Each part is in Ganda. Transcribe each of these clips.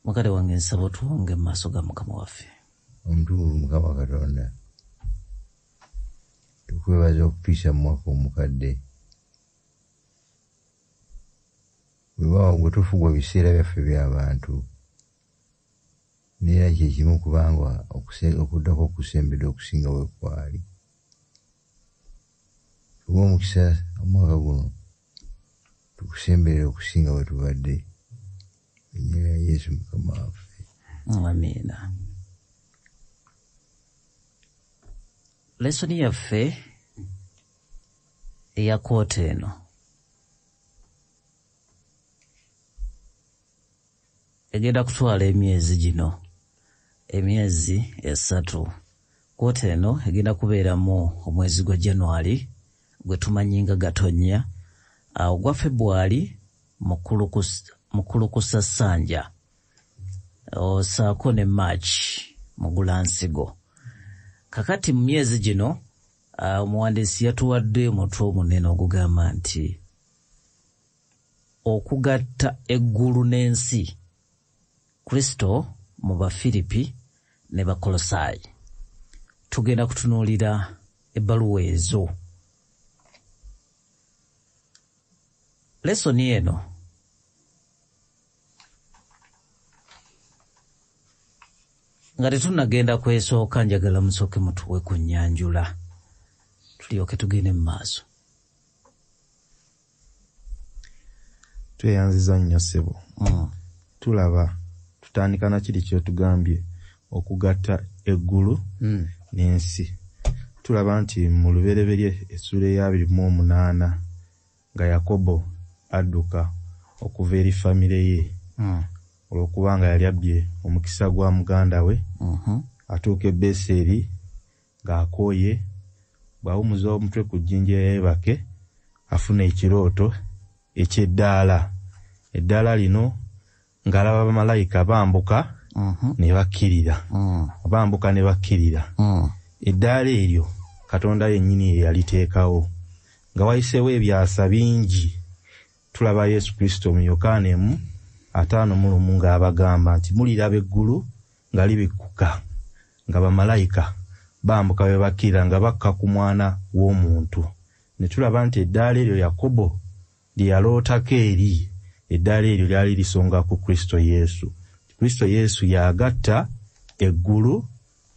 Mukadde wange, nsaba otuwonge mu maaso ga Mukama waffe. Omutukuvu Mukama Katonda, tukwebaza okutuusa mu mwaka omukadde. Weewaawo gwe tufugwa biseera byaffe by'abantu, naye era kye kimu kubanga okuddako okusembedde okusinga we kwali. Tuwe omukisa omwaka guno tukusemberere okusinga we tubadde. Erinnya lya Yesu Mukama waffe. Amiina. Lesoni yaffe eya koota eno egenda kutwala emyezi gino, emyezi 3. Koota eno egenda kubeeramu omwezi gwa January gwe tumanyi nga Gatonnya, ogwa February Mukulukusa Ssanja, osaako ne March Mugulansigo. Kakati mu myezi gino omuwandiisi yatuwadde omutwe omunene ogugamba nti okugatta eggulu n'ensi, Kristo mu Bafiripi ne Bakolosaayi. Tugenda kutunuulira ebbaluwa ezo. Lesoni eno nga tetunnagenda kwesooka, njagala musooke mutuwe ku nnyanjula tulyoke tugende mu maaso. Tweyanziza nnyo ssebo. Tulaba tutandika na kiri ky'otugambye okugatta eggulu n'ensi. Tulaba nti mu Lubereberye essuula eya 28 nga Yakobo adduka okuva eri famire ye olw'okubanga yali abbye omukisa gwa muganda we, atuuka e Beseri ng'akooye, bw'awummuza omutwe ku jjinja yeebake, afuna ekirooto eky'eddaala. Eddaala lino ng'alaba bamalayika bambuka ne bakkirira. Bambuka ne bakkirira. Eddaala eryo Katonda yennyini ye yaliteekawo. Nga wayiseewo ebyasa bingi, tulaba Yesu Kristo mu Yokaana 1:51 ng'abagamba nti muliraba eggulu nga libikkuka, nga bamalayika bambuka be bakkirira nga bakka ku mwana w'omuntu. Ne tulaba nti eddaala eryo Yakobo lye yalootako eri, eddaala eryo lyali lisonga ku Kristo Yesu. Kristo Yesu yagatta eggulu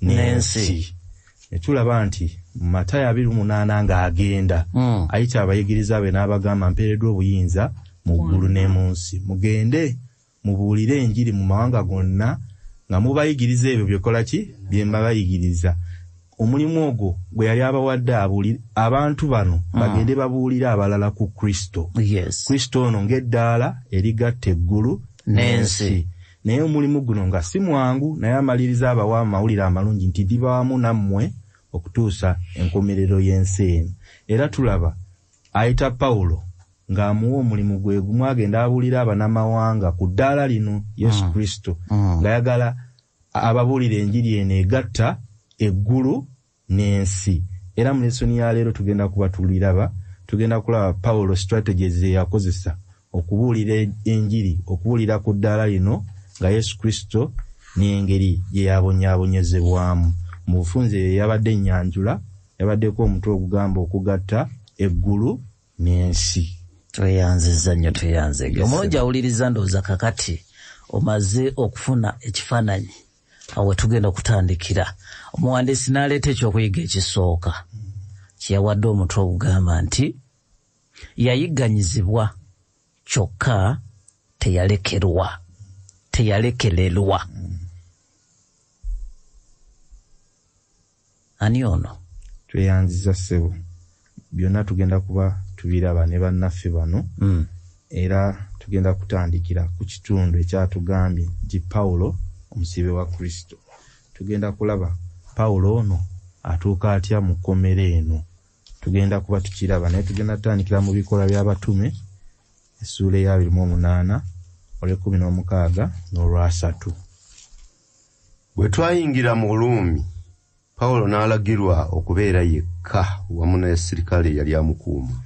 n'ensi. Ne tulaba nti mu Matayo 28 ng'agenda ayita abayigiriza be n'abagamba, mpeereddwa obuyinza mu ggulu ne mu nsi, mugende mubuulire enjiri mu mawanga gonna nga mubayigiriza ebyo byekola ki bye mbabayigiriza. Omulimu ogwo gwe yali abawadde abantu bano bagende babuulire abalala ku Kristo. Kristo ono ng'eddaala erigatta eggulu n'ensi. Naye omulimu guno nga si mwangu, naye amaliriza abawa amawulire amalungi nti ndiba wamu nammwe okutuusa enkomerero y'ensi eno. Era tulaba ayita Pawulo ng'amuwa omulimu gwe gumu, agenda abuulira abannamawanga ku ddaala lino Yesu Kristo, ng'ayagala ababuulira enjiri eno egatta eggulu n'ensi. Era mu lesoni ya leero tugenda kuba tuliraba, tugenda kulaba Pawulo strategies ze yakozesa okubuulira enjiri, okubuulira ku ddaala lino nga Yesu Kristo n'engeri gye yabonyaabonyezebwamu. Mu bufunze yabadde ennyanjula, yabaddeko omutwe ogugamba okugatta eggulu n'ensi. Tweyanziza nnyo, tweyanzege. Omulungi awuliriza, ndowooza kakati omaze okufuna ekifaananyi awo tugenda okutandikira. Omuwandiisi n'aleeta ekyokuyiga ekisooka kye yawadde omutwe ogugamba nti yayigganyizibwa kyokka teyalekerwa, teyalekererwa. Ani ono? Tweyanziza ssebo. Byonna tugenda kuba tubiraba ne bannaffe bano. Era tugenda kutandikira ku kitundu ekyatugambye nti Pawulo omusibe wa Kristo. Tugenda kulaba Pawulo ono atuuka atya mu kkomera eno. Tugenda kuba tukiraba, naye tugenda kutandikira mu Bikolwa by'Abatume essuula eya 28 olw'e16 n'olwasatu. Bwe twayingira mu Ruumi, Pawulo n'alagirwa okubeera yekka wamu n'abaserikale eyali amukuuma.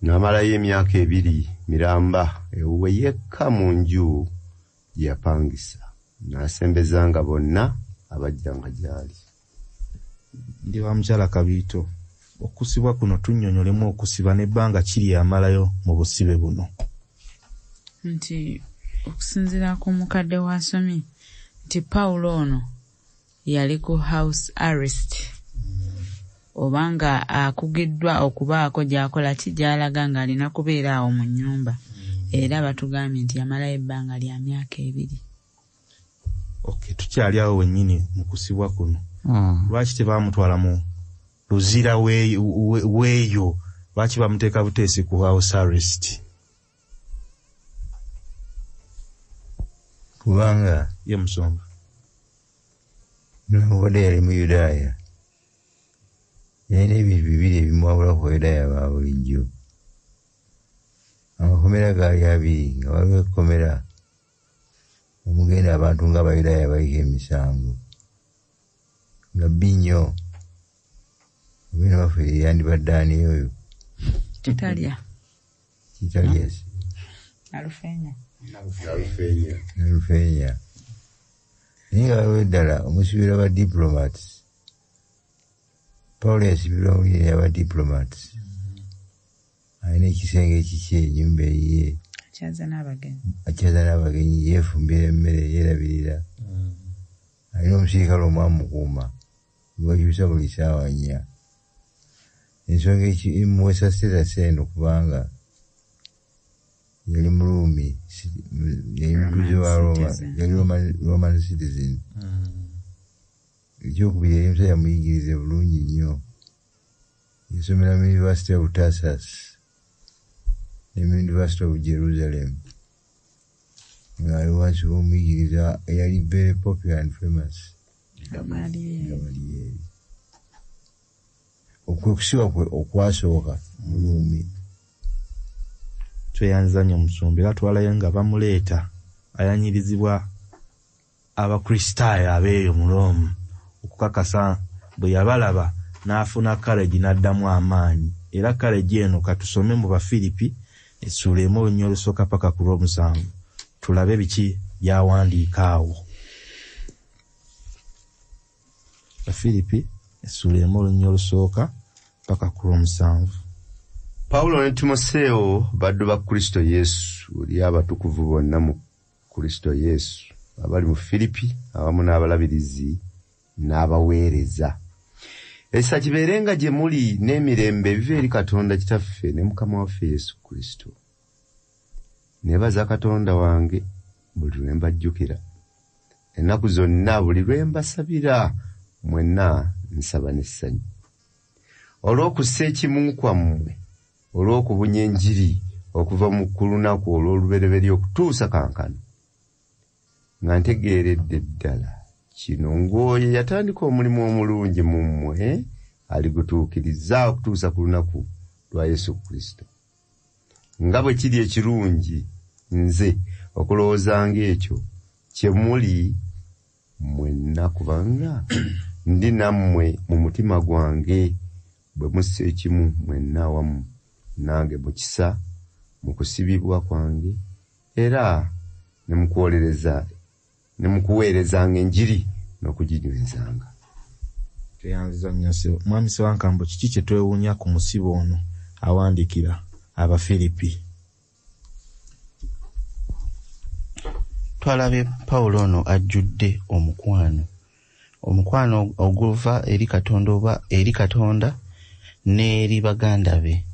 N'amalayo emyaka 2 miramba ewuwe yekka mu nju gye yapangisa, n'asembezanga bonna abajjanga gy'ali. Ndi wa mukyala Kabiito, okusibwa kuno tunnyonnyolemu okusiba n'ebbanga kiri yamalayo mu busibe buno. Nti okusinziira ku mukadde w'asomye nti Pawulo ono yali ku house arrest, obanga akugiddwa okubaako gy'akola ki gy'alaga ng'alina kubeera awo mu nnyumba, era batugambye nti yamalayo ebbanga lya myaka 2. Okay, tukyali awo wennyini mu kusibwa kuno. Lwaki tebamutwala mu luzira weeyo? Lwaki bamuteeka buteesi ku house arrest? Kubanga ye musumba newankubadde yali Muyudaaya, yalina ebintu bibiri ebimwawula ku Bayudaaya ba bulijjo. Amakomera gaali 2, nga waliwo ekkomera omugenda abantu ng'Abayudaaya baliko emisango nga bbi nnyo. Obeera baffe yandibadde ani oyo? Kitalya. Kitalya. Nalufeenya. Nalufeenya. Naye nga waliwo eddala omusibirwa ba diplomats. Pawulo yasibirwa mu linnya lya diplomats. Alina ekisenge ekikye, ennyumba eyiye. Akyaza n'abagenyi. Akyaza n'abagenyi, yeefumbira emmere, yeerabirira. Alina omusirikale omwamukuuma, gwakyusa buli ssaawa 4. Ensonga emuweesa status eno kubanga yali Muruumi, yali mutuuze wa Roma, yali Roman citizen. Ekyokubiri yali musajja muyigirize bulungi nnyo. Yasomera mu University of Tarsus ne mu University of Jerusalem, ng'ali wansi w'omuyigiriza eyali very popular and famous, Gamaliel. Okusibwa kwe okwasooka Muruumi. Tweyanza nnyo omusumba, era twalayo nga bamuleeta ayanyirizibwa Abakristaayo abeeyo mu Rome okukakasa bwe yabalaba n'afuna courage n'addamu amaanyi. Era courage eno katusome mu Bafiripi essuula 1 olunyiriri olusooka paka ku lw'omusanvu, tulabe biki by'awandiika awo. Bafiripi essuula 1 olunyiriri olusooka paka ku lw'omusanvu. Pawulo ne Timoseewo baddu ba Kristo Yesu, eri abatukuvu bonna mu Kristo Yesu abali mu Firipi awamu n'abalabirizi n'abaweereza. Ekisa kibeerenga gye muli n'emirembe ebiva eri Katonda Kitaffe ne Mukama waffe Yesu Kristo. Neebaza Katonda wange buli lwe mbajjukira. Ennaku zonna buli lwe mbasabira mwenna nsaba n'essanyu. Olw'okussa ekimu kwammwe, olw'okubunya enjiri okuva mu ku lunaku olw'olubereberye okutuusa kankano, nga ntegeeredde ddala kino ng'oyo yatandika omulimu omulungi mu mmwe aligutuukiriza okutuusa ku lunaku lwa Yesu Kristo. Nga bwe kiri ekirungi nze okulowoozanga ekyo kye muli mwenna, kubanga ndi nammwe mu mutima gwange bwe mussa ekimu mwenna awamu nange mu kisa mu kusibibwa kwange, era ne mu kuweerezanga enjiri n'okuginywezanga. Tweyanziza nnyo ssebo. Mwami Ssewankambo, kiki kye twewuunya ku musibe ono awandiikira Abafiripi? Twalabye Pawulo ono ajjudde omukwano, omukwano oguva eri Katonda oba eri Katonda n'eri baganda be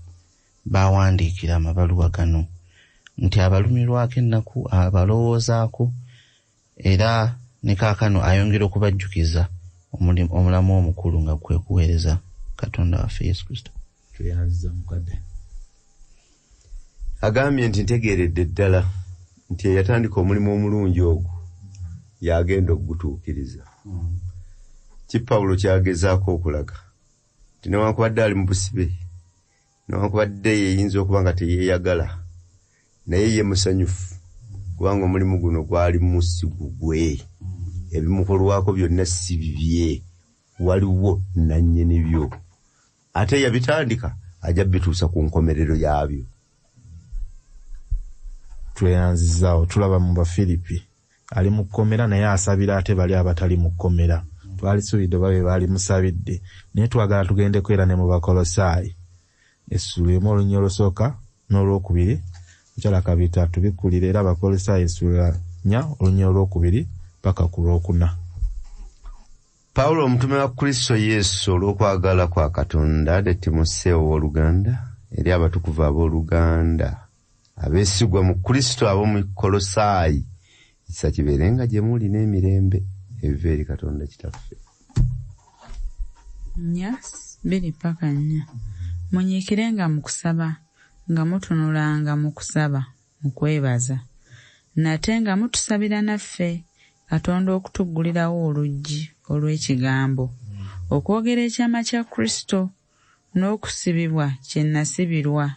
bawandiikira amabaluwa gano, nti abalumirwako ennaku, abalowoozaako, era ne kaakano ayongera okubajjukiza omulamu omukulu nga kwe kuweereza Katonda waffe Yesu Kristo. Tweyanziza mukadde. Agambye nti ntegeeredde ddala nti eyatandika omulimu omulungi ogwo yagenda okugutuukiriza. Ki Pawulo kyagezaako okulaga nti newankubadde ali mu busibe, newankubadde yeyinza okuba nga teyeeyagala, naye ye musanyufu kubanga omulimu guno gwali musigu gwe, ebimukolwako byonna si bibye, waliwo nannyini byo, ate yabitandika Ajja bituusa ku nkomerero yaabyo. Tweyanzizaawo. Tulaba mu Bafiripi ali mu kkomera naye asabira ate bali abatali mu kkomera. Twalisuubidde oba be baali musabidde, naye twagala tugendeko era ne mu Bakolosaayi essuula 1 olunya olusooka n'olwokubiri. Mukyala Kabita tubikkulire era Abakolosaayi essuula 4 olunya olwokubiri paka ku lwokuna. Pawulo omutume wa Kristo Yesu olw'okwagala kwa Katonda ne Timoseewo owooluganda eri abatukuvu abooluganda abeesigwa mu Kristo ab'omu Kolosaayi, ekisa kibeerenga gye muli n'emirembe ebiva eri Katonda Kitaffe. 4:2-4. Munyiikirenga mu kusaba, nga mutunulanga mu kusaba mu kwebaza, nate nga mutusabira naffe Katonda okutuggulirawo oluggi olw'ekigambo, okwogera ekyama kya Kristo, n'okusibibwa kye nasibirwa,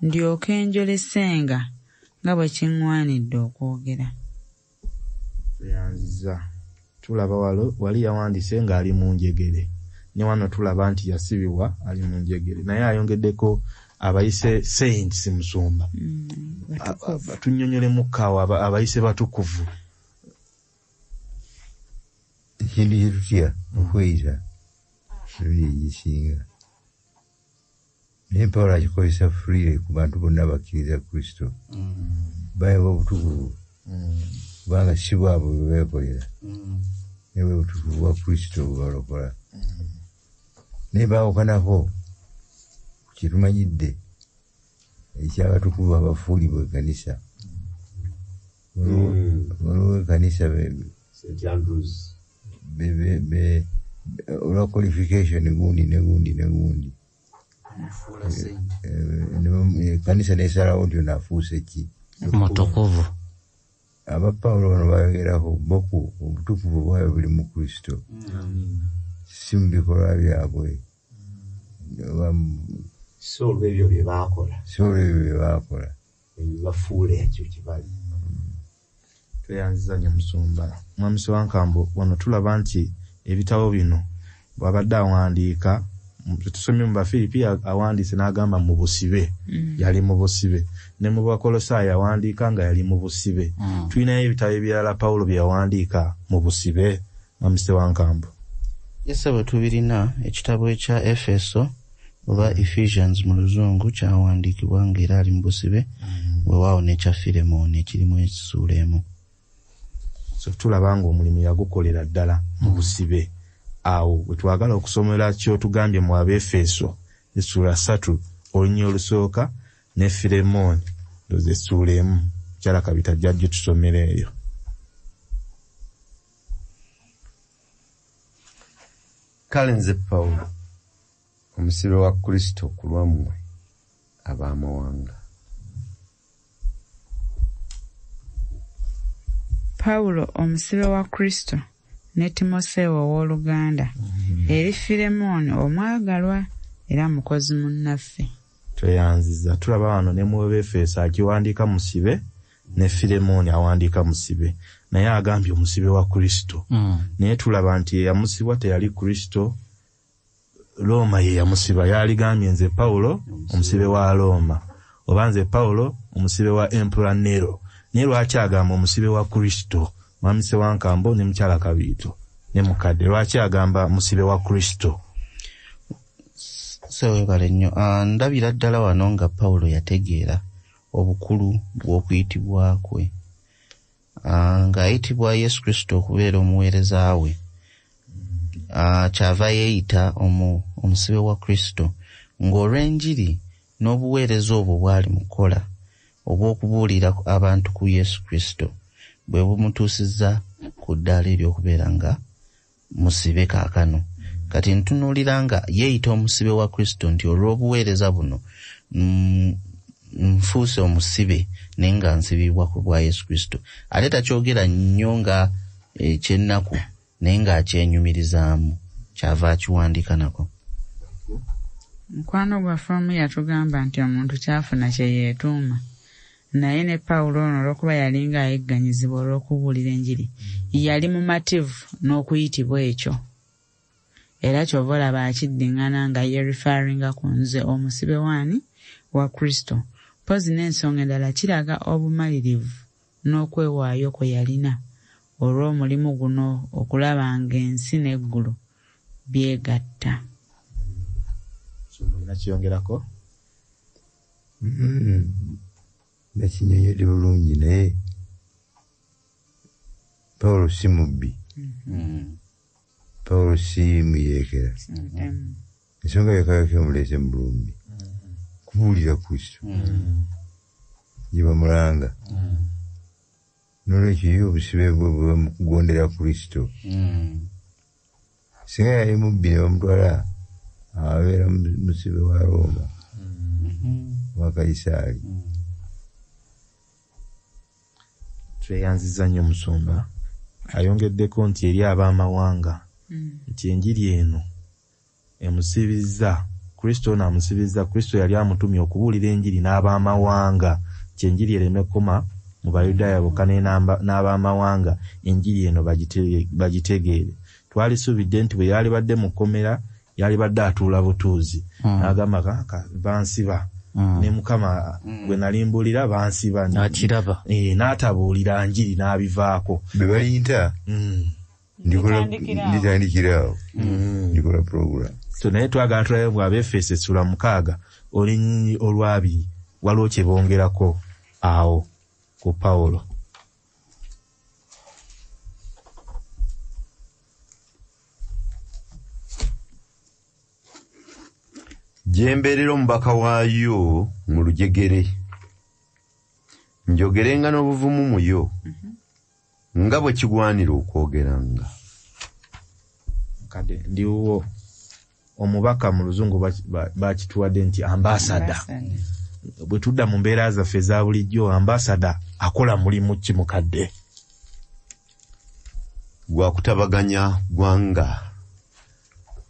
ndyoke njolesenga nga bwe kiŋŋwanidde okwogera. Tweyanziza. Tulaba wali yawandiise ng'ali mu njegere, ne wano tulaba nti yasibibwa ali mu njegere, naye ayongeddeko abayise saints. Musumba, tunnyonnyolemuko awo abayise batukuvu. Ekintu kye tutya okweyita emirundi egisinga, naye Pawulo akikozesa freely ku bantu bonna abakkiriza Kristo. Baweebwa obutukuvu kubanga si bwabwe bwe beekolera, naye bwe butukuvu bwa Kristo bwe balokola. Naye baawukanako kye tumanyidde eky'abatukuvu abafuulibwa ekkanisa. Waliwo ekkanisa St. Andrews. Olwa qualification gundi ne gundi ne gundi, ekkanisa nesalawo nti ono afuuse ki? Mutukuvu. Aba Pawulo bano bayogerako boku obutukuvu bwabwe buli mu Kristo, si mu bikolwa byabwe. Si olw'ebyo bye baakola. Si olw'ebyo bye baakola. Ebibafuula ekyo kibali. Tweyanziza nnyo musumba. Mwami Ssewankambo, wano tulaba nti ebitabo bino bw'abadde awandiika, tusomye mu Bafiripi awandiise n'agamba mu busibe, yali mu busibe, ne mu Bakolosaayi awandiika nga yali mu busibe. Tulinayo ebitabo ebirala Pawulo bye yawandiika mu busibe, mwami Ssewankambo? Yes, bwe tubirina. Ekitabo ekya Efeso oba Ephesians mu Luzungu kyawandiikibwa ng'era ali mu busibe, weewaawo n'ekya Firemooni ekirimu essuula 1. So tulaba ng'omulimu yagukolera ddala mu busibe. Awo bwe twagala okusomera ky'otugambye mu Abeefeso essuula 3 olunya olusooka ne Firemooni ndowooza essuula 1. Mukyala Kabita ajja gitusomera eyo. Kale nze Pawulo omusibe wa Kristo ku lwammwe ab'amawanga. Pawulo omusibe wa Kristo ne Timoseewo owooluganda, eri Firemooni omwagalwa era mukozi munnaffe. Tweyanziza. Tulaba wano ne mu Befeso akiwandiika musibe, ne Firemooni awandiika musibe, naye agambye omusibe wa Kristo. Naye tulaba nti eyamusibwa teyali Kristo, Rooma ye yamusiba. Yaligambye nze Pawulo omusibe wa Rooma, oba nze Pawulo omusibe wa Emperor Nero. Naye lwaki agamba omusibe wa Kristo? Mwami Ssewankambo ne mukyala Kabiito ne mukadde, lwaki agamba musibe wa Kristo? Sewebale nnyo. Ndabira ddala wano nga Pawulo yategeera obukulu bw'okuyitibwa kwe, ng'ayitibwa Yesu Kristo okubeera omuweereza we. Kyava yeeyita omusibe wa Kristo, ng'olw'enjiri n'obuweereza obwo bw'ali mu kukola obw'okubuulira abantu ku Yesu Kristo bwe bumutuusizza ku ddaala ery'okubeera nga musibe kaakano. Kati ntunuulira nga yeeyita omusibe wa Kristo nti olw'obuweereza buno nfuuse omusibe, naye nga nsibibwa ku bwa Yesu Kristo. Ate takyogera nnyo nga ekyennaku, naye ng'akyenyumirizaamu, kyava akiwandiika nako. Mukwano gwaffe omu yatugamba nti omuntu kyafuna kye yeetuuma, naye ne Pawulo ono olw'okuba yalinga ayigganyizibwa olw'okubuulira enjiri, yali mumativu n'okuyitibwa ekyo. Era kyova olaba akiddiŋŋana nga yerefaringa ku nze omusibe waani wa Kristo. Mpozzi n'ensonga endala kiraga obumalirivu n'okwewaayo kwe yalina olw'omulimu guno okulaba ng'ensi n'eggulu byegatta. Olina kyeyongerako? Nakinyonyodde bulungi, naye Pawulo si mubbi, Pawulo si muyeekera. Ensonga yokka emuleese mu Ruumi kubuulira Kristo gye bamulanga. N'olwekyo ye obusibe bwe buba mu kugondera Kristo. Singa yali mubbi ne bamutwala, abeera musibe wa Rooma wa Kayisaali. Tweyanziza nnyo musumba. Ayongeddeko nti eri ab'amawanga nti enjiri eno emusibizza Kristo, ono amusibizza Kristo yali amutumye okubuulira enjiri n'ab'amawanga, nti enjiri ereme kukoma mu Bayudaaya bokka n'ab'amawanga, enjiri eno bagitegeere. Twalisuubidde nti bwe yalibadde mu kkomera yalibadde atuula butuuzi n'agamba bansiba ne Mukama gwe nali mbuulira bansiba, n'akiraba n'atabuulira njiri n'abivaako. Bwe bayinta nditandikira awo, ndikola program. So naye twagala tulabe bw'Abaefeso essula 6 olunyiriri olwabiri waliwo kye bongerako awo ku Pawulo. Gye mbeerera omubaka waayo mu lujegere, njogerenga n'obuvumu mu yo, nga bwe kigwanira okwogeranga. Kade ndiwo omubaka mu luzungu bakituwadde nti ambasada. Bwe tudda mu mbeera zaffe eza bulijjo, ambasada akola mulimu ki mukadde? Gwa kutabaganya ggwanga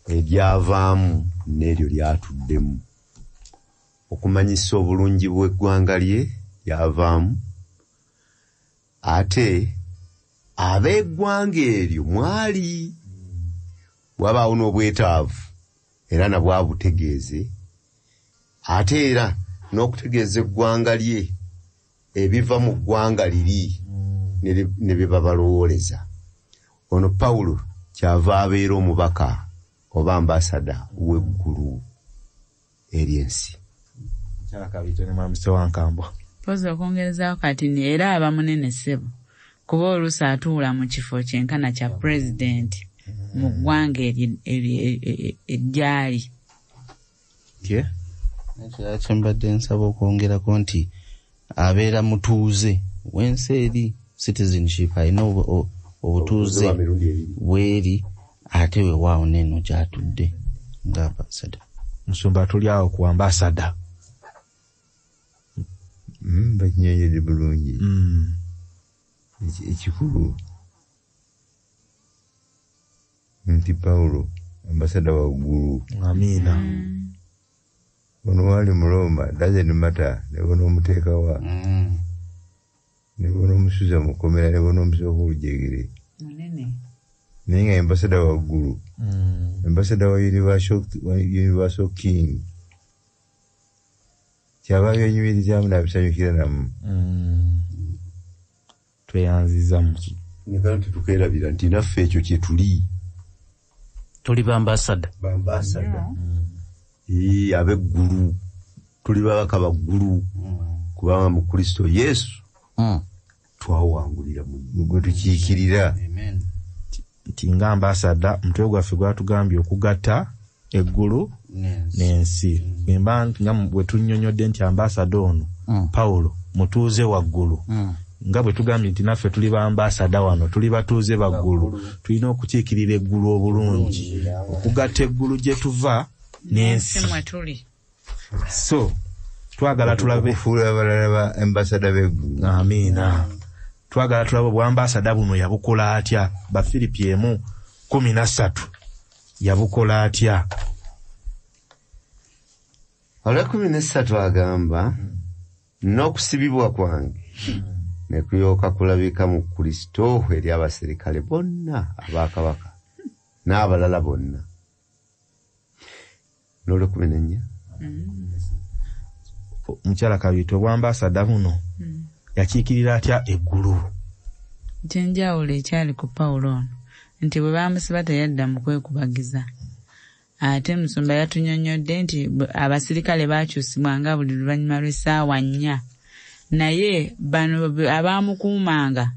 eryavaamu n'eryo lyatuddemu, okumanyisa obulungi bw'eggwanga lye lyavaamu, ate ab'eggwanga eryo mwali wabaawo n'obwetaavu era nabwabutegeeze, ate era n'okutegeeza eggwanga lye ebiva mu ggwanga liri ne bye babalowooleza. Ono Pawulo kyava abeera omubaka oba ambasada w'eggulu ery'ensi. Mpozi okwongerezaako kati era aba munene ssebo, kuba oluusi atuula mu kifo kyenkana kya pulezidenti mu ggwanga eryali. Ekirala kye mbadde nsaba okwongerako nti abeera mutuuze w'ensi eri, citizenship, alina obutuuze bw'eri, ate weewaawo n'eno gy'atudde nga ambasada. Musumba tuli awo ku ambasada. Bakinyonyodde bulungi. Ekikulu nti Pawulo ambasada wa ggulu. Amiina. Ono wali mu Roma doesn't matter, ne bw'onoomuteekawa, ne bw'onoomusuza mu kkomera, ne bw'onoomusooka olujegere, naye nga ambasada wa ggulu, ambasada wa Universal King, kyaba byenyumirizaamu n'abisanyukira namu. Tweyanziza muki. Nekano tetukeerabira nti naffe ekyo kye tuli. Tuli bambasada. Bambasada. Ab'eggulu, tuli babaka ba ggulu, kubanga mu Kristo Yesu twawangulira mu gwe tukiikirira. Nti nga ambasada omutwe gwaffe gwatugambye okugatta eggulu n'ensi. Bwemba nga bwe tunnyonnyodde nti ambasada ono Pawulo mutuuze wa ggulu, nga bwe tugambye nti naffe tuli ba ambasada wano, tuli batuuze ba ggulu, tulina okukiikirira eggulu obulungi, okugatta eggulu gye tuva n'ensi. So twagala tulabe okufuula abalala ba ambasada b'eggulu. Amiina. Twagala tulabe obwambasada buno yabukola atya. Bafiripi 1:13 yabukola atya? Olwa 13 agamba, n'okusibibwa kwange ne kulyoka kulabika mu Kristo eri abaserikale bonna abakabaka n'abalala bonna, N'olwekumi n'ennya. Mukyala Kabiito, obwambasada buno yakiikirira atya eggulu? Ekyenjawulo ekyali ku Pawulo ono nti bwe baamusiba teyadda mu kwekubagiza. Ate musumba yatunyonnyodde nti abasirikale baakyusibwanga buli luvannyuma lw'essaawa 4, naye bano abaamukuumanga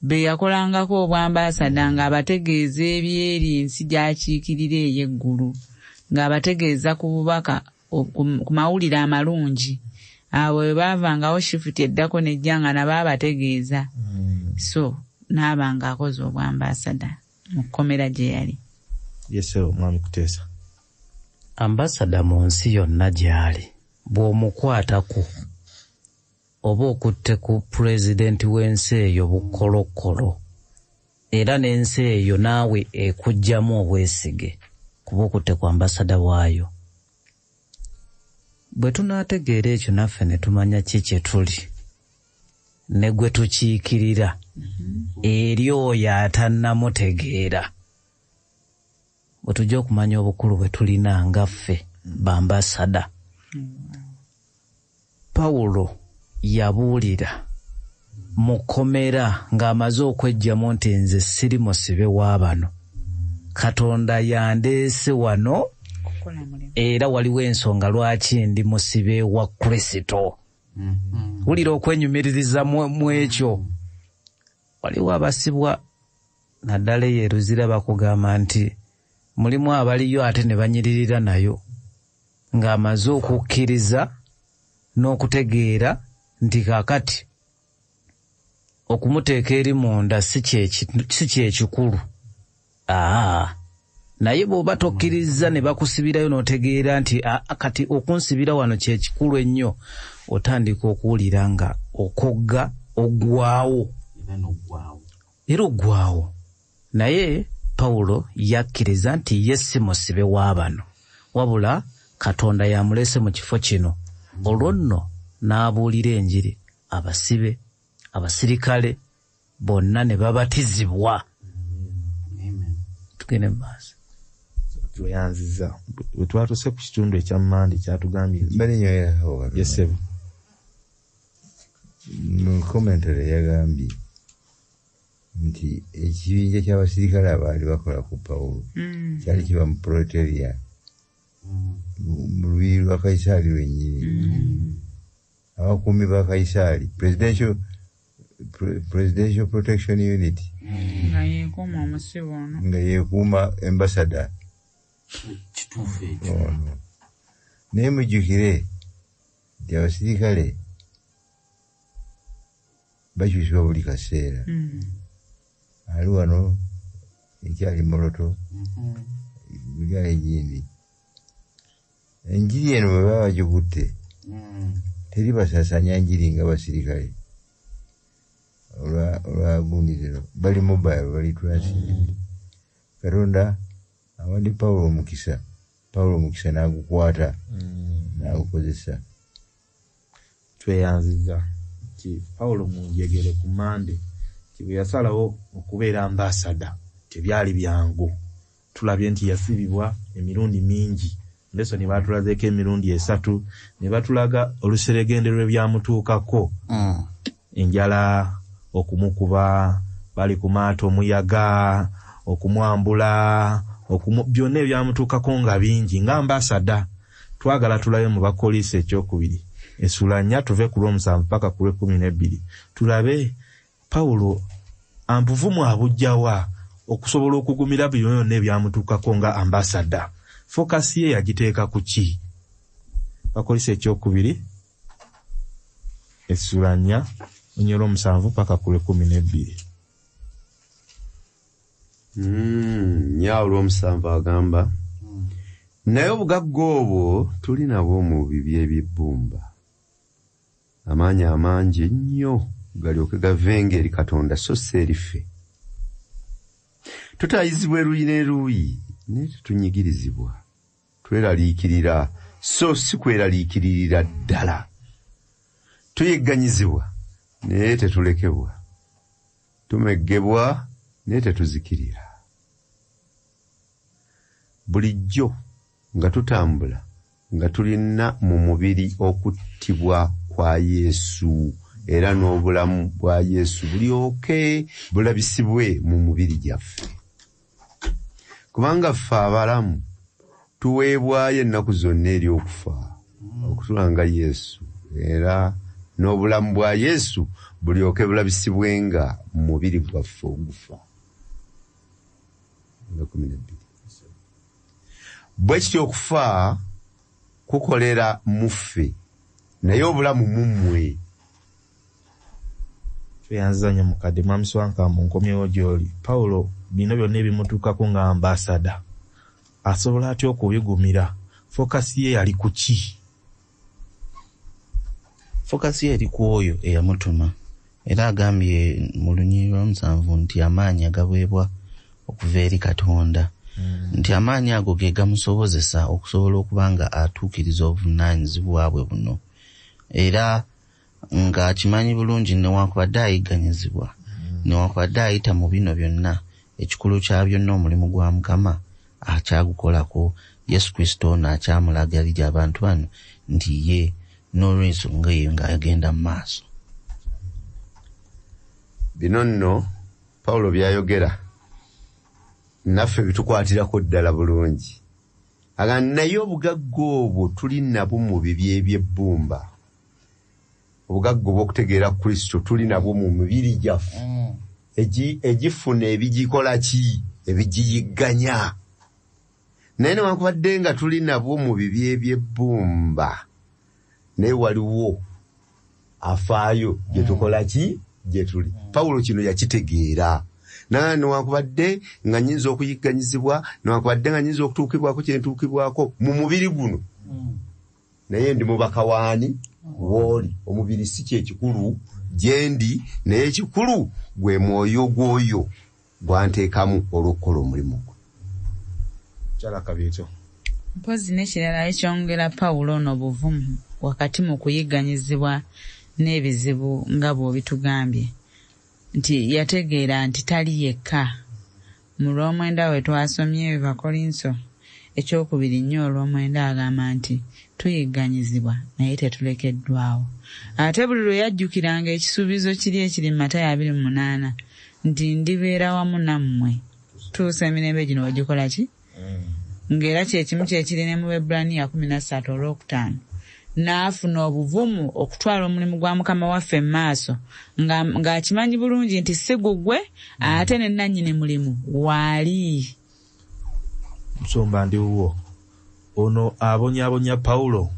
be yakolangako obwambaasada ng'abategeeza ebyeri ensi gy'akiikirira ey'eggulu, ng'abategeeza ku bubaka ku mawulire amalungi. Abo bwe baavangawo, shifuti eddako nejja nga nabo abategeeza. So n'aba ng'akoze obwambaasada mu kkomera gye yali. Yes, mwami Kuteesa. Ambasada mu nsi yonna gy'ali, bw'omukwatako oba okutte ku pulezidenti w'ensi eyo bukolokolo, era n'ensi eyo naawe ekuggyamu obwesige kuba okutte ku ambasada waayo. Bwe tunaategeera ekyo naffe ne tumanya ki kye tuli ne gwe tukiikirira eri oyo atannamutegeera, bwe tujja okumanya obukulu bwe tulina nga ffe bambasada. Pawulo yabuulira mu kkomera ng'amaze okweggyamu nti nze siri musibe wa bano, Katonda yandeese wano kukola mulimu. Era waliwo ensonga lwaki ndi musibe wa Kristo. Wulira okwenyumiririza mu ekyo. Waliwo abasibwa naddala eyo eruzira, bakugamba nti mulimu abaliyo ate ne banyiririra nayo ng'amaze okukkiriza n'okutegeera nti kaakati okumuteeka eri munda si kyekikulu. Aa, naye bw'oba tokkirizza ne bakusibirayo n'otegeera nti aa, kati okunsibira wano kyekikulu ennyo, otandika okuwulira nga okogga oggwawo. Era n'oggwawo. Era oggwawo. Naye Pawulo yakkiriza nti ye si musibe wa bano, wabula Katonda yamuleese mu kifo kino. Olwo nno n'abuulira enjiri abasibe, abasirikale bonna ne babatizibwa. Tugende mu maaso. Tweyanziza. Bwe twatuuse ku kitundu ekya Mande kyatugambye nti Mbadde nyongerako katono. Yes, ssebo. Mu commentary yagambye nti ekibinja ky'abasirikale abaali bakola ku Pawulo kyali kiva mu Praetorian, mu lubiri lwa Kayisaali lwennyini, abakuumi ba Kayisaali, Presidential Protection Unit. Nga yeekuuma omusibe ono. Nga yeekuuma ambasada. Kituufu ekyo. Ono. Naye mujjukire nti abasirikale bakyusibwa buli kaseera. Ali wano ekyali Moroto, buli ali egindi. Enjiri eno bwe baba bagikutte, teri basaasanya njiri nga basirikale olwa gundi zino, bali mobile, bali transient. Katonda awadde Pawulo omukisa, Pawulo omukisa n'agukwata n'agukozesa. Tweyanziza nti Pawulo mu njegere ku Mande nti bwe yasalawo okubeera ambasada tebyali byangu. Tulabye nti yasibibwa emirundi mingi. Lesson batulazeeko emirundi esatu ne batulaga oluseregende lw'ebyamutuukako, enjala okumukuba, bali ku maato omuyaga okumwambula, byonna ebyamutuukako nga bingi nga ambasada. Twagala tulabe mu Bakolisi ekyokubiri essula 4, tuve ku lw'omusanvu paka ku lw'ekumi n'ebbiri, tulabe Pawulo ambuvumu abujjawa okusobola okugumira bino byonna ebyamutuukako nga ambasada. Focus ye yagiteeka ku ki? Bakolisi ekyokubiri essula 4, onyola omusanvu paka ku lw'ekumi n'ebbiri. 4 olw'omusanvu agamba, naye obugagga obwo tuli nabwo mu bibya eby'ebbumba, amaanyi amangi ennyo galyoke gavenga eri Katonda so si eri ffe. Tutaayizibwa eruuyi n'eruuyi, naye tetunyigirizibwa. Tweraliikirira, so si kweraliikiririra ddala. Tuyigganyizibwa, naye tetulekebwa. Tumeggebwa, naye tetuzikirira. Bulijjo nga tutambula nga tulina mu mubiri okuttibwa kwa Yesu, era n'obulamu bwa Yesu bulyoke bulabisibwe mu mubiri gyaffe. Kubanga ffe abalamu tuweebwayo ennaku zonna eri okufa, okutulanga Yesu, era n'obulamu bwa Yesu bulyoke bulabisibwenga mu mubiri gwaffe ogufa. 12. Bwe kityo okufa kukolera mu ffe, naye obulamu mu mmwe. Tweyanziza nnyo mukadde. Mwami Swankambo, nkomyewo gy'oli. Pawulo bino byonna ebimutuukako nga ambasada asobola atya okubigumira? Focus ye yali ku ki? Focus ye eri ku oyo eyamutuma, era agambye mu lunyiriri lwa 7 nti amaanyi agaweebwa okuva eri Katonda, nti amaanyi ago ge gamusobozesa okusobola okuba nga atuukiriza obuvunaanyizibwa bwe buno, era ng'akimanyi bulungi newankubadde ayigganyizibwa, newankubadde ayita mu bino byonna, ekikulu kya byonna omulimu gwa Mukama akyagukolako. Yesu Kristo ono akyamulaga eri abantu bano nti ye n'olw'ensonga eyo ng'agenda mu maaso. Bino nno Pawulo by'ayogera naffe bitukwatirako ddala bulungi. Aga naye obugagga obwo tuli nabwo mu bibi eby'ebbumba. Obugagga obw'okutegeera Kristo tuli nabwo mu mibiri gyaffe egifuna ebigikola ki, ebigiyigganya. Naye newankubadde nga tuli nabwo mu bibi eby'ebbumba, naye waliwo afaayo gye tukola ki, gye tuli. Pawulo kino yakitegeera. Naye newankubadde nga nnyinza okuyigganyizibwa, newankubadde nga nnyinza okutuukibwako kye ntuukibwako mu mubiri guno, naye ndi mubaka waani w'oli. Omubiri si kye kikulu gye ndi, naye ekikulu gwe mwoyo gw'oyo gwanteekamu olw'okukola omulimu gwe. Kyala Kabiito. Mpozzi n'ekirala ekyongera Pawulo ono obuvumu wakati mu kuyigganyizibwa n'ebizibu nga bw'obitugambye, nti yategeera nti tali yekka. Mu lw'omwenda we twasomye Bakolinso 2 olw'omwenda agamba nti tuyigganyizibwa naye tetulekeddwawo. Ate buli lwe yajjukiranga ekisuubizo kiri ekiri mu Matayo 28 nti ndibeera wamu nammwe tuusa emirembe gino wegikola ki, ng'era kyekimu kyekiri ne mu Baebbulaniya 13 olwokutaano. N'afuna obuvumu okutwala omulimu gwa Mukama waffe mu maaso ng'akimanyi bulungi nti si gugwe ate ne nannyini mulimu waali. Musumba ndi wuwo. Ono abonyaabonya Pawulo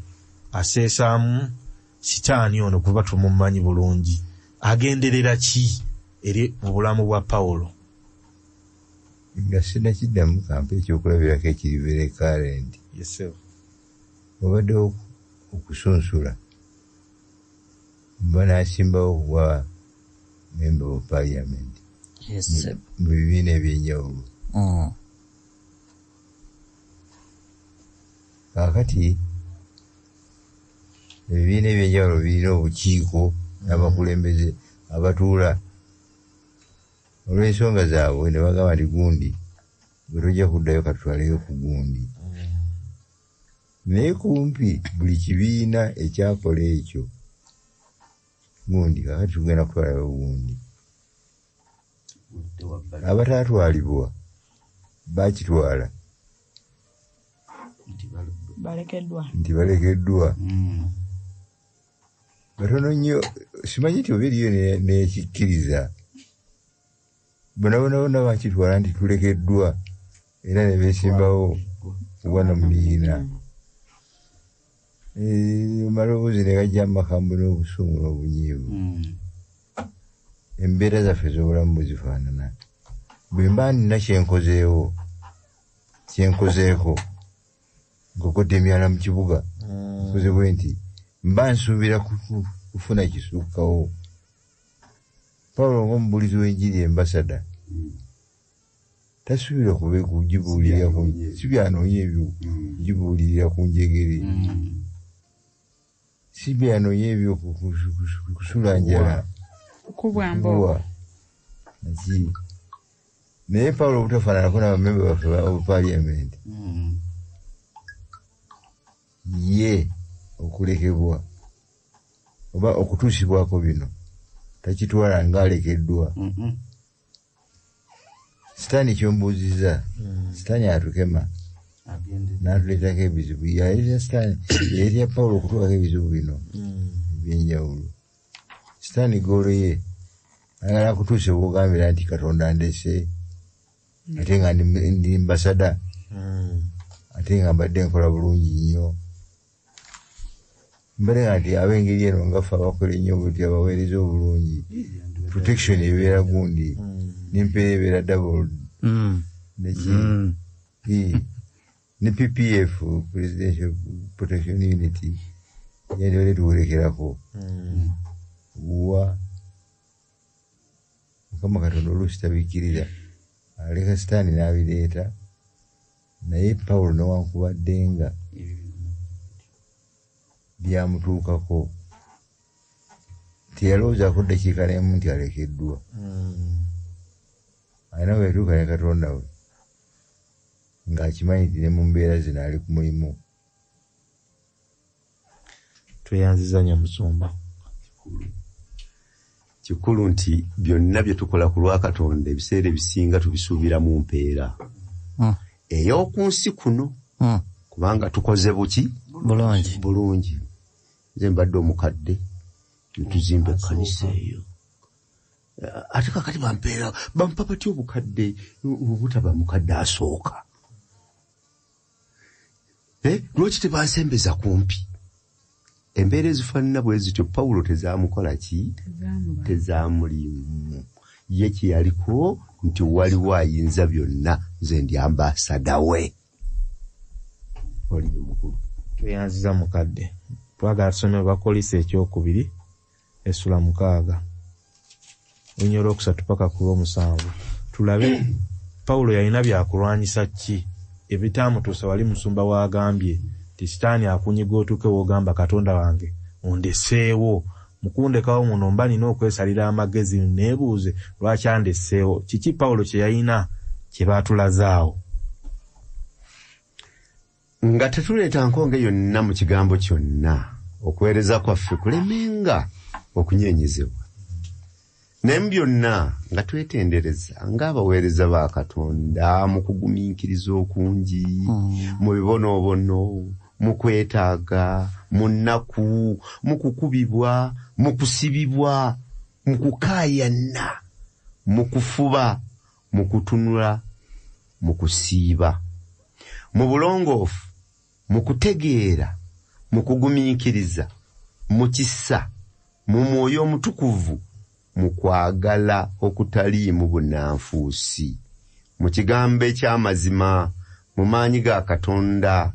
aseesaamu Sitaani ono kuba tumumanyi bulungi. Agenderera ki eri mu bulamu bwa Pawulo? Nga sinnakiddamu kampe ekyokulabirako ekiri very current. Yes sir. Obaddewo okusunsula mba n'asimbawo okuba member of parliament. Yes sir. Mu bibiina ebyenjawulo. Kaakati ebibiina ebyenjawulo birina obukiiko n'abakulembeze abatuula olw'ensonga zaabwe ne bagamba nti gundi bwe tojja kuddayo katutwaleyo ku gundi. Naye kumpi buli kibiina ekyakola ekyo gundi kaakati tugenda kutwalayo gundi. Abataatwalibwa bakitwala nti balekeddwa. Batono nnyo, simanyi nti oba eriyo n'ekikkiriza. Bonna bonna bonna bakitwala nti tulekeddwa era ne beesimbawo obwannamunigina. Amaloboozi ne gajja mu makambo n'obusungu n'obunyiivu. Embeera zaffe ez'obulamu bwe zifaanana. Bwe mba nina kyenkozeewo, kyenkozeeko, nkokodde emyala mu kibuga, nkoze bwe nti mba nsuubira kufuna kisukkawo. Pawulo ng'omubuulizi w'enjiri ambasada tasuubira kugibuulirira si byanoonya ebyo kugibuulirira ku njegere, si byanoonya ebyo kusula njala, kubwa naki. Naye Pawulo obutafaananako n'abamemba baffe ba parliament, Ye okulekebwa oba okutuusibwako bino takitwala ng'alekeddwa. Sitaani kyombuuziza, Sitaani atukema n'atuleetako ebizibu. Yaleeta Sitaani, yaleetera Pawulo okutuukako ebizibu bino ebyenjawulo. Sitaani goolo ye ayagala akutuuse bw'ogambira nti Katonda ndese, ate nga ndi ambassador, ate nga mbadde nkola bulungi nnyo. Mbadde nga nti ab'engeri eno nga ffe abakola ennyo bwetyo abaweereza obulungi, protection ebeera gundi, n'empeera ebeera double. Neki ne PPF, Presidential Protection Unit, yandibadde tuwerekerako. Wa Mukama Katonda oluusi tabikkiriza, aleka Sitaani n'abireeta. Naye Pawulo newankubadde nga byamutuukako, teyalowoozaako ddakiika n'emu nti alekeddwa. Alina we yatuuka ne Katonda we ng'akimanyi nti ne mu mbeera zino ali ku mulimu. Tweyanziza nnyo musumba. Kikulu nti byonna bye tukola ku lwa Katonda ebiseera ebisinga tubisuubiramu mpeera ey'oku nsi kuno, kubanga tukoze buki? Bulungi. Bulungi. Nze mbadde omukadde ntuzimba ekkanisa eyo, ate kakati bampeera bampa batya obukadde obutaba mukadde asooka? Lwaki tebansembeza kumpi? Embeera ezifaanana bwe zityo Pawulo tezaamukola ki? Tezaamulimu. Ye kye yaliko nti waliwo ayinza byonna, nze ndi ambassador we. Oli mukulu. Tweyanziza mukadde. Twagala tusome Abakkoliso ekyokubiri essula 6 olunya olwokusatu paka ku lw'omusanvu, tulabe Pawulo yalina byakulwanyisa ki ebitaamutuusa wali musumba w'agambye nti Sitaani akunyiga otuuke w'ogamba Katonda wange ondeseewo, mukundekawo muno mba nina okwesalira amagezi neebuuze lwaki andeseewo. Kiki Pawulo kye yalina kye baatulazaawo? Nga tetuleeta nkonge yonna mu kigambo kyonna, okuweereza kwaffe kulemenga okunyenyezebwa. Naye mu byonna nga twetendereza ng'abaweereza ba Katonda mu kugumiikiriza okungi, mu bibonoobono, mu kwetaaga, mu nnaku, mu kukubibwa, mu kusibibwa, mu kukaayana, mu kufuba, mu kutunula, mu kusiiba, mu bulongoofu, mu kutegeera, mu kugumiikiriza, mu kisa, mu mwoyo omutukuvu, mu kwagala okutaliimu bunnanfuusi, mu kigambo eky'amazima, mu maanyi ga Katonda,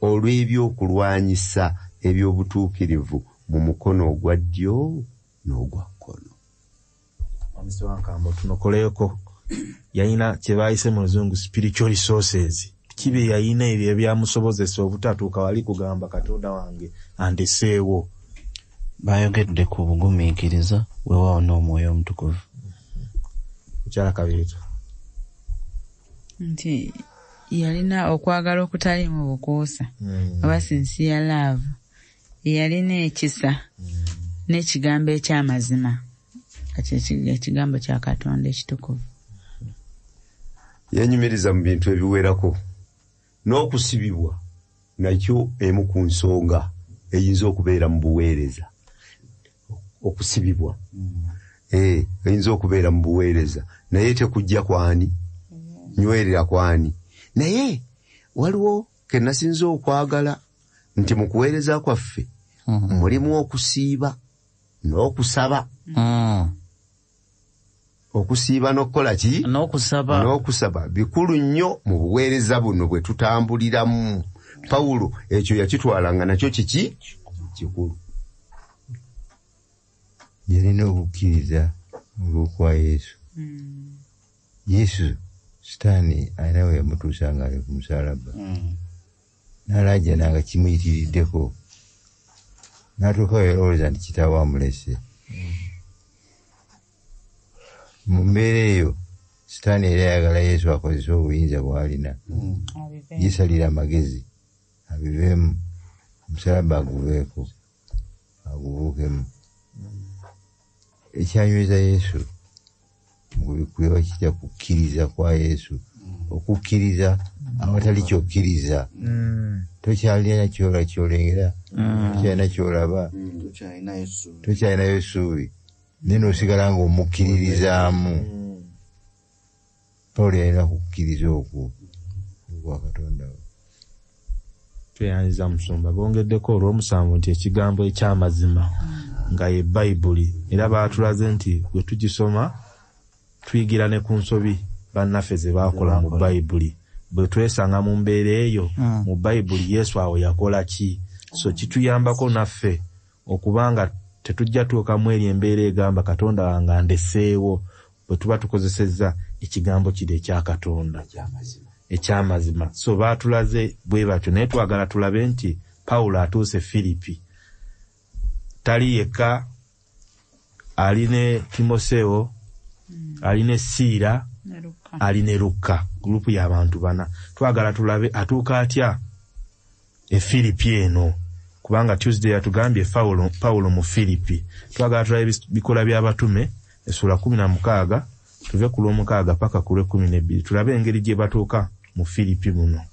olw'ebyokulwanyisa eby'obutuukirivu mu mukono ogwa ddyo n'ogwa kkono. Mwami Wankambo, tunokoleeko yalina kye baayise mu Luzungu spiritual resources. Kibe yalina ebyo ebyamusobozesa obutatuuka wali kugamba Katonda wange andeseewo. Bayogedde ku bugumiikiriza, weewaawo n'omwoyo omutukuvu. Mukyala Kabiito. Nti yalina okwagala okutaliimu bukuusa, oba sincere love, yalina ekisa n'ekigambo eky'amazima, ekigambo kya Katonda ekitukuvu. Yenyumiriza mu bintu ebiwerako n'okusibibwa nakyo emu ku nsonga eyinza okubeera mu buweereza. Okusibibwa eyinza okubeera mu buweereza, naye tekujja kwani nywerera kwani. Naye waliwo ke nasinza okwagala nti mu kuweereza kwaffe mulimu okusiiba n'okusaba. Okusiiba n'okukola ki? N'okusaba. N'okusaba bikulu nnyo mu buweereza buno bwe tutambuliramu. Pawulo ekyo yakitwalanga nakyo kiki? Kikulu. Yalina okukkiriza ng'okwa Yesu. Yesu Sitaani alina we yamutuusa ng'ali ku musaalaba. N'alaajana nga kimuyitiriddeko. N'atuuka we yalowooza nti kitaawe amulese. Mu mbeera eyo Sitaani era ayagala Yesu akozese obuyinza bw'alina. Yeesalira amagezi abiveemu. Omusalaba aguveeko, agubuukemu. Ekyanyweza Yesu mukubikkulirwa kitya? Kukkiriza kwa Yesu, okukkiriza awatali kyokkiriza. Tokyalina kyolengera, tokyalina kyolaba, tokyalinayo essuubi, naye n'osigala ng'omukkiririzaamu. Pawulo yalina kukkiriza okwo okwa Katonda we. Tweyanziza musumba. Bongeddeko olw'omusanvu nti ekigambo eky'amazima nga ye Bayibuli, era baatulaze nti bwe tugisoma tuyigira ne ku nsobi bannaffe ze baakola mu Bayibuli. Bwe twesanga mu mbeera eyo mu Bayibuli, Yesu awo yakola ki? So kituyambako naffe okubanga tetujja tuukamu eri embeera egamba Katonda wange andeseewo, bwe tuba tukozesezza ekigambo kiri ekya Katonda ekyamazima. So baatulaze bwe batyo, naye twagala tulabe nti Pawulo atuuse Firipi, tali yekka, ali ne Timoseewo, ali ne Siira, ali ne Lukka, gurupu y'abantu bana. Twagala tulabe atuuka atya e Firipi eno, kubanga Tuesday yatugambye Pawulo mu Firipi. Twagala tulabe bikolwa by'abatume essula 16, tuve ku lw'omukaaga paka ku lw'ekumi n'ebbiri, tulabe engeri gye batuuka mu Firipi muno.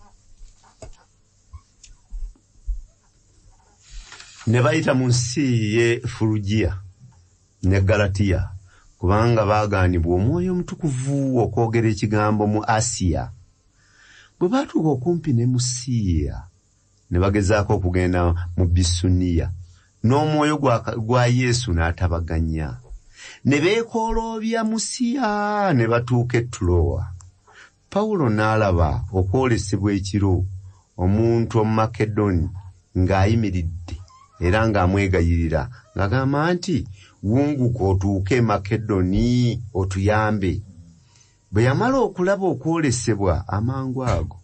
Ne bayita mu nsi ye Furugiya ne Galatiya, kubanga baagaanibwa Omwoyo Omutukuvu okwogera ekigambo mu Asiya. Bwe baatuuka okumpi ne Musiya, ne bagezaako okugenda mu Bisuniya, n'omwoyo gwa Yesu n'atabaganya. Ne beekooloobya Musiya ne batuuka e Tulowa. Pawulo n'alaba okwolesebwa ekiro, omuntu Omumakedoni ng'ayimiridde era ng'amwegayirira, ng'agamba nti, wunguka otuuke e Makedoni otuyambe. Bwe yamala okulaba okwolesebwa amangu ago,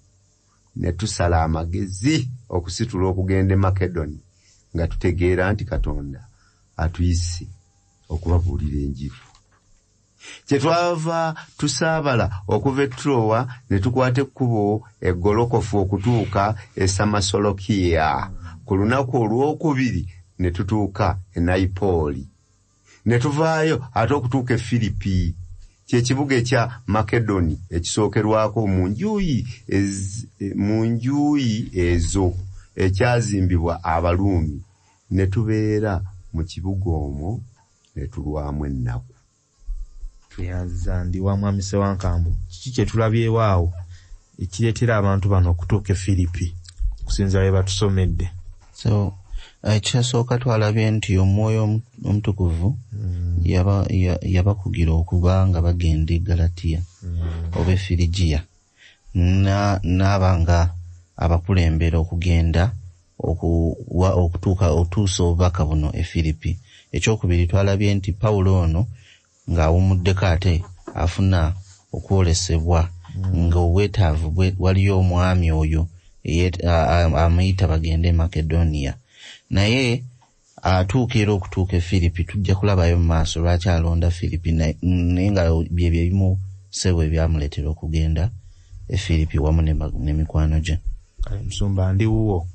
ne tusala amagezi okusitula okugenda e Makedoni, nga tutegeera nti Katonda atuyise okubabuulira enjiri. Kyetwava tusaabala okuva e Tulowa ne tukwata ekkubo eggolokofu okutuuka e Samasolokiya. Ku lunaku olwokubiri ne tutuuka e Nayipoli, ne tuvaayo ate okutuuka e Firipi, kye kibuga ekya Makedoni ekisookerwako mu njuyi ezo ekyazimbibwa Abaluumi. Ne tubeera mu kibuga omwo ne tulwamu ennaku. Tweyanziza ndi wa Mwami Ssewankambo. Kiki kye tulabyewo awo ekireetera abantu bano okutuuka e Firipi okusinziira bye batusomedde? So ekyasooka twalabye nti Omwoyo Omutukuvu yabakugira okuba nga bagenda e Galatiya oba e Firigiya, n'aba nga abakulembera okugenda okutuusa obubaka buno e Firipi. Ekyokubiri twalabye nti Pawulo ono ng'awumuddeko ate afuna okwolesebwa ng'obwetaavu waliyo omwami oyo amuyita bagende e Makedoniya, naye atuuka era okutuuka e Firipi. Tujja kulabayo mu maaso lwaki alonda Firipi, naye nga byebyo ebimu ssebo ebyamuleetera okugenda e Firipi wamu ne mikwano gye. Musumba ndi wuwo.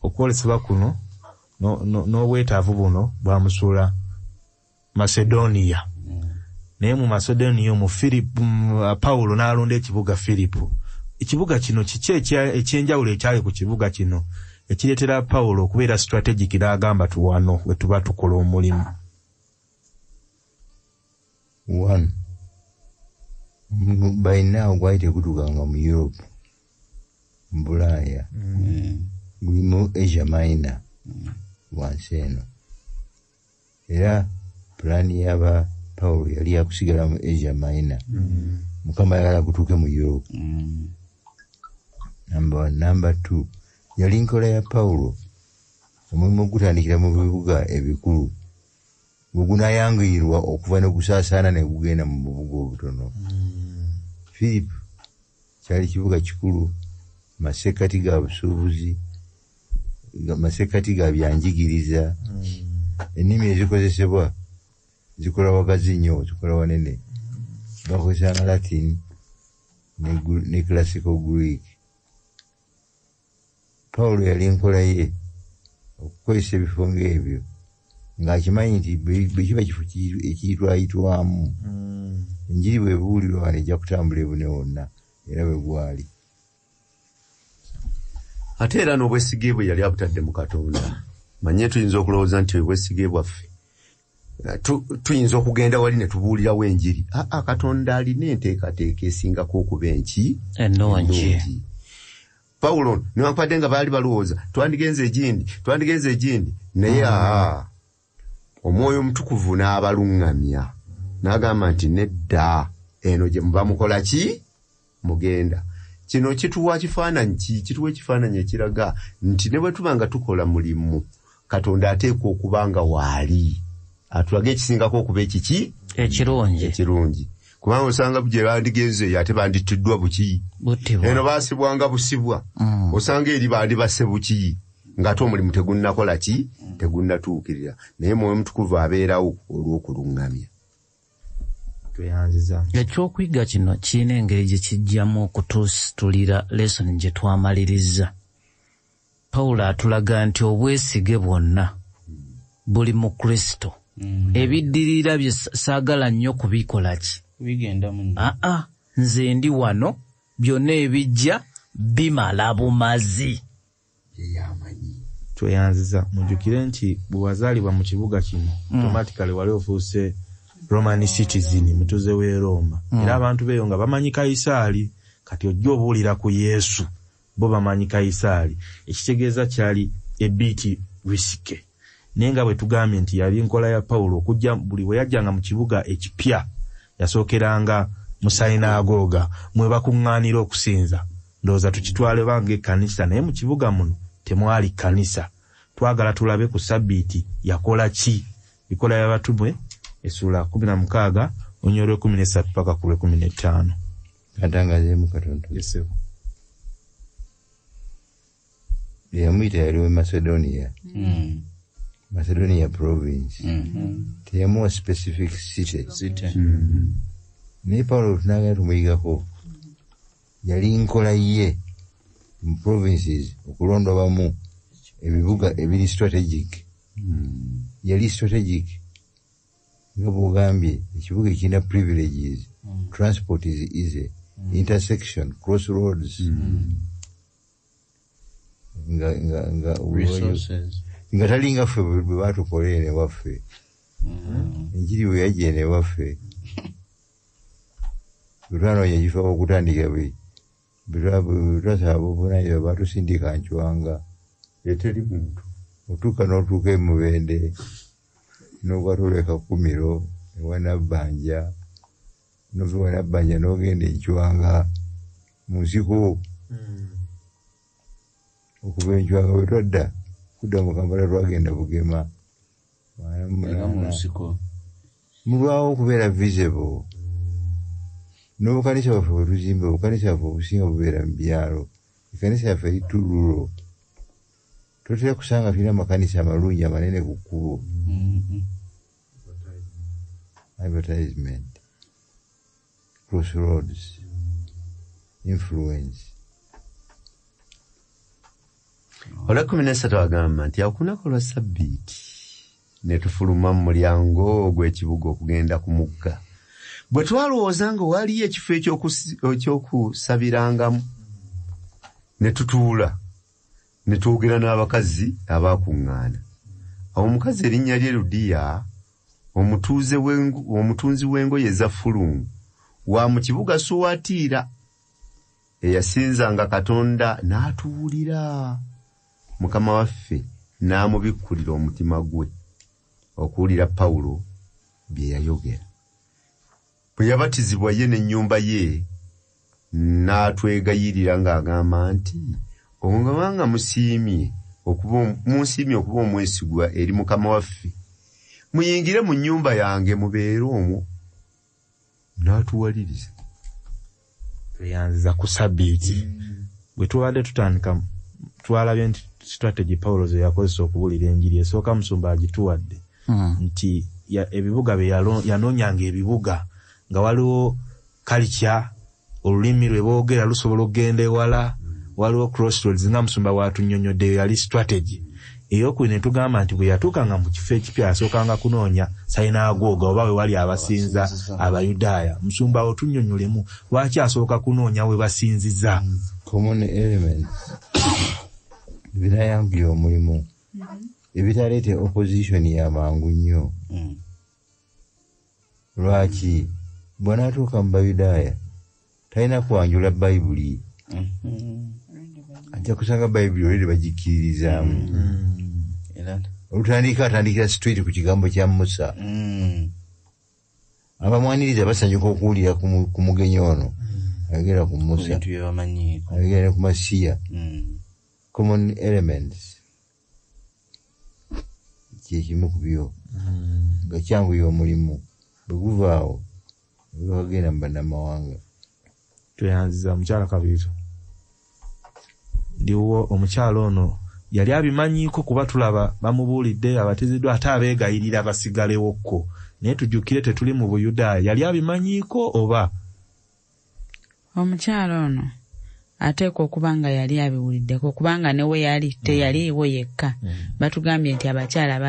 Okwolesebwa kuno n'obwetaavu buno bwamusuula Macedonia. Naye mu Macedonia mu Pawulo n'alonda ekibuga Firipo. Ekibuga kino kiki ekyenjawulo ekyali ku kibuga kino ekireetera Pawulo okubeera strategic n'agamba tuwano we tuba tukola omulimu? One, by now gwali tegutuukanga mu Europe, mu Bulaaya, guli mu Asia Minor wansi eno. Era pulaani y'aba Pawulo yali yakusigala mu Asia Minor. Mukama ayagala gutuuke mu Europe. Number one. Number two, yali nkola ya Pawulo omulimu ogutandikira mu bibuga ebikulu bwe gunaayanguyirwa okuva ne gusaasaana ne gugenda mu bubuga obutono. Philip kyali kibuga kikulu, masekkati ga busuubuzi, masekkati ga byanjigiriza, ennimi ezikozesebwa zikola wagazi nnyo, zikola wanene. Bakozesanga Latin ne classical Greek. Pawulo yali nkola ye okukozesa ebifo ng'ebyo ng'akimanyi nti bwe kiba kifo ekiyitwayitwamu, enjiri bw'ebuulirwa wano ejja kutambula ebune wonna, era bwe gwali. Ate era n'obwesige bwe yali abutadde mu Katonda. Manye tuyinza okulowooza nti obwesige bwaffe tuyinza okugenda wali ne tubuulirawo enjiri. Aa, Katonda alina enteekateeka esingako okuba enki ennungi. Pawulo newankubadde nga baali balowooza twandigenze egindi, naye aa, Omwoyo Omutukuvu n'abaluŋŋamya n'agamba nti nedda, eno gye muba mukola ki? Mugenda. Kino kituwa kifaananyi ki? Kituwa ekifaananyi ekiraga nti ne bwe tuba nga tukola mulimu, Katonda ateekwa okuba nga waali atulage ekisingako okuba ekiki? Ekirungi. Kubanga osanga gye bandigenze eyo ate bandittiddwa buki? Eno baasibwanga busibwa. Osanga eri bandibase buki? Ng'ate omulimu tegunnakola ki? Tegunnatuukirira. Naye Mwoyo Mutukuvu abeerawo olw'okuluŋŋamya. Tweyanziza. Ekyokuyiga kino kirina engeri gye kijjamu okutusitulira lesoni gye twamaliriza. Pawulo atulaga nti obwesige bwonna buli mu Kristo. Ebiddirira bye saagala nnyo kubikola ki? Aa, nze ndi wano, byonna ebijja bimala bumazi. Tweyanziza. Mujjukire nti bwe wazaalibwa mu kibuga kino, automatically wali ofuuse Roman citizen, mutuuze w'e Roma. Era abantu beeyo nga bamanyi Kayisaali, kati ojja obuulira ku Yesu, bo bamanyi Kayisaali. Ekitegeeza kyali ebiiti risike. Naye nga bwe tugambye nti yali nkola ya Pawulo okujja buli bwe yajjanga mu kibuga ekipya, yasookeranga mu synagoga mwe bakuŋŋaanira okusinza. Ndowooza tukitwale banga ekkanisa, naye mu kibuga muno temwali kkanisa. Twagala tulabe ku Ssabbiiti yakola ki. Bikola by'Abatume essula 16 olunyiriri 13 paka ku 15. Katangazeemu katono. Eyamuyita yali we Macedonia. Macedonia province. Teyamuwa specific city. Naye Pawulo tunagenda tumuyigako, yali nkola ye mu provinces okulondobamu ebibuga ebiri strategic. Yali strategic nga bw'ogambye ekibuga ekirina privileges, transport is easy, intersection, crossroads, nga talinga ffe bwe baatukola eno ewaffe. Enjiri bwe yajja eno ewaffe, bwe twanoonya ekifo okutandika bwe twasaba obuvunaanyizibwa baatusindika Ncwanga. Eteri muntu. Otuuka n'otuuka e Mubende, n'okwata olw'e Kakumiro, ewa Nabbanja, n'ova ewa Nabbanja n'ogenda e Ncwanga mu nsiko. Okuva e Ncwanga bwe twadda kudda mu Kampala twagenda Bugema. Mulwawo okubeera visible. N'obukanisa bwaffe bwe tuzimba, obukanisa bwaffe obusinga bubeera mu byalo. Ekkanisa yaffe eri tululo. Totera kusanga tulina amakanisa amalungi amanene ku kkubo. Advertisement, crossroads, influence. Olwa 13 agamba nti awo ku lunaku lwa Ssabbiiti ne tufuluma mu mulyango ogw'ekibuga okugenda ku mugga. Bwe twalowooza nga waliyo ekifo eky'okusabirangamu, ne tutuula ne twogera n'abakazi abaakuŋŋaana. Awo omukazi erinnya lye Ludiya, omutunzi w'engoye eza fulungu wa mu kibuga Suwatiira, eyasinzanga Katonda n'atuwulira. Mukama waffe n'amubikkulira omutima gwe okuwulira Pawulo bye yayogera. Bwe yabatizibwa ye n'ennyumba ye, n'atwegayirira ng'agamba nti obanga munsiimye okuba omwesigwa eri Mukama waffe, muyingire mu nnyumba yange mubeere omwo. N'atuwaliriza. Tweyanziza ku Ssabbiiti. Bwe tubadde tutandika twalabye nti strategy Pawulo ze yakozesa okubuulira enjiri esooka musumba agituwadde nti ebibuga bye yanoonyanga ebibuga nga waliwo kalikya, olulimi lwe boogera lusobola okugenda ewala, Waliwo crossroads nga musumba watunyonyoddeyo yali strategy. Eyokubiri ne tugamba nti bwe yatuukanga mu kifo ekipya asookanga kunoonya synagogue oba we wali abasinza Abayudaaya. Musumba otunnyonnyolemu lwaki asooka kunoonya we basinziza? Common elements binayanguya omulimu, ebitaleeta opposition ya mangu nnyo. Lwaki bw'anaatuuka mu Bayudaaya talina kwanjula Bayibuli, ajja kusanga Bayibuli olwedde bagikkiririzaamu. Olutandika atandikira straight ku kigambo kya Musa. Abamwaniriza basanyuka okuwulira ku mugenyi ono ayogera ku Musa, ayogera ne ku Masiya. Common elements kyekimu ku byo nga kyanguya omulimu. Bwe guvaawo bagenda mu bannamawanga. Tweyanziza mukyala Kabiito. Ndiwo omukyala ono yali abimanyiiko kuba tulaba bamubuulidde abatiziddwa ate abeegayirira basigalewokko, naye tujjukire tetuli mu Buyudaaya. Yali abimanyiiko oba? Omukyala ono ateekwa okuba nga yali abiwuliddeko, kubanga ne we yali teyaliiwo yekka. Batugambye nti abakyala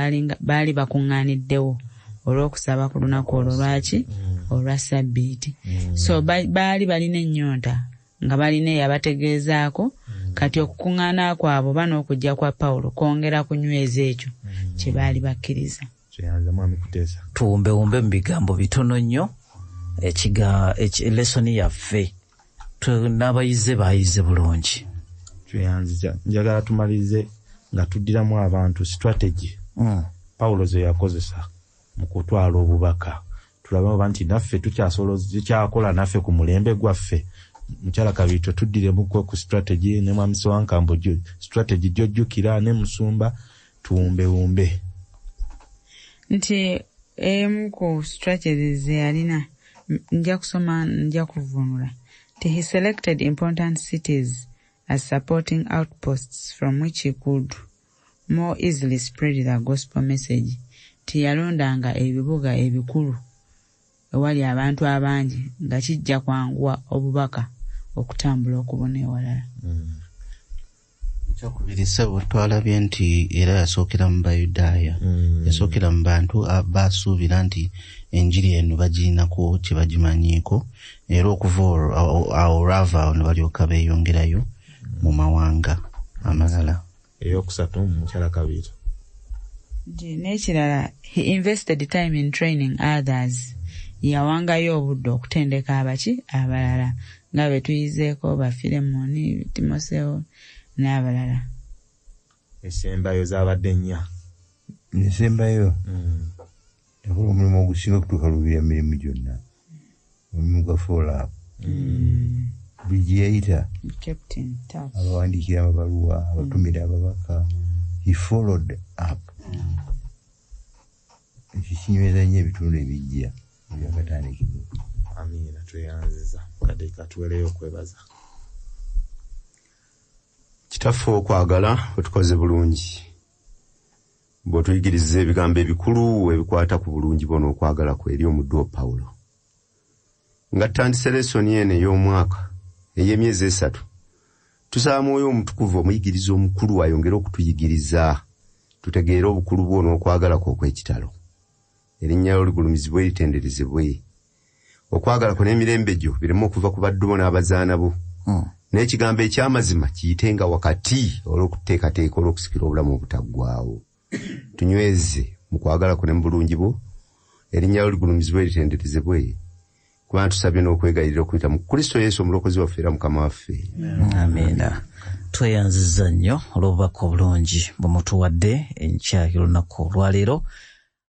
baali bakuŋŋaaniddewo olw'okusaba ku lunaku olwo lwaki olwa Ssabbiiti. So baali balina ennyonta nga balina eyabategeezaako. Kati okukuŋŋaana kwabwe oba n'okujja kwa Pawulo kwongera kunyweza ekyo kye baali bakkiriza. Tuwumbewumbe mu bigambo bitono nnyo lesoni yaffe n'abayize bayize bulungi. Tweyanziza. Njagala tumalirize nga tuddiramu abantu strategy Pawulo ze yakozesa mu kutwala obubaka. Tulabe oba nti naffe tukyakola naffe ku mulembe gwaffe. Mukyala Kabiito tuddiremukko ku strategy ne mwami Ssewankambo strategy gy'ojjukira ne musumba, tuwumbewumbe. Nti emu ku strategies ze yalina, nja kusoma nja kuvvuunula. Nti he selected important cities as supporting outposts from which he could more easily spread the gospel message. Nti yalondanga ebibuga ebikulu ewali abantu abangi nga kijja kwanguwa obubaka okutambula okubona ewalala. Ekyokubiri ssebo twalabye nti era yasookera mu Bayudaaya. Yasookera mu bantu basuubira nti enjiri eno bagirinako kye bagimanyiiko, era okuva awo olwava awo ne balyoka beeyongerayo mu mawanga amalala. Eyokusatu mukyala Kabiito. Nti n'ekirala, he invested time in training others. Yawangayo obudde okutendeka abaki abalala nga be tuyizeeko ba Filemoni, Timoseewo n'abalala. Esembayo zaabadde nnya. Esembayo yakola omulimu ogusinga okutuuka lubira mirimu gyonna, omulimu gwa follow up. Buli gye yayita abawandiikira amabaluwa, abatumira ababaka, he followed up. Ekyo kinyweza nnyo ebitundu ebijja ebyakatandikibwa. Amiina, tweyanziza. Mukadde katuwereyo okwebaza. Kitaffe okwagala otukoze bulungi bw'otuyigiriza ebigambo ebikulu ebikwata ku bulungi bwo n'okwagala kwe eri omuddu wo Pawulo. Nga tutandise lesoni eno ey'omwaka ey'emyezi 3, tusaba Mwoyo Omutukuvu omuyigiriza omukulu ayongere okutuyigiriza tutegeere obukulu bwo n'okwagala kwo okw'ekitalo. Erinnya lyo ligulumizibwe litenderezebwe. Okwagala kwo n'emirembe gyo bireme okuva ku baddu bo n'abazaana bo. N'ekigambo eky'amazima kiyitenga wakati olw'okuteekateeka olw'okusikira obulamu obutaggwaawo. Tunyweze mu kwagala kwo ne mu bulungi bwo. Erinnya lyo ligulumizibwe litenderezebwe. Kubanga tusabye n'okwegayirira okuyita mu Kristo Yesu omulokozi waffe era Mukama waffe. Amiina. Tweyanziza nnyo olw'obubaka obulungi bwe mutuwadde enkya y'olunaku olwaleero.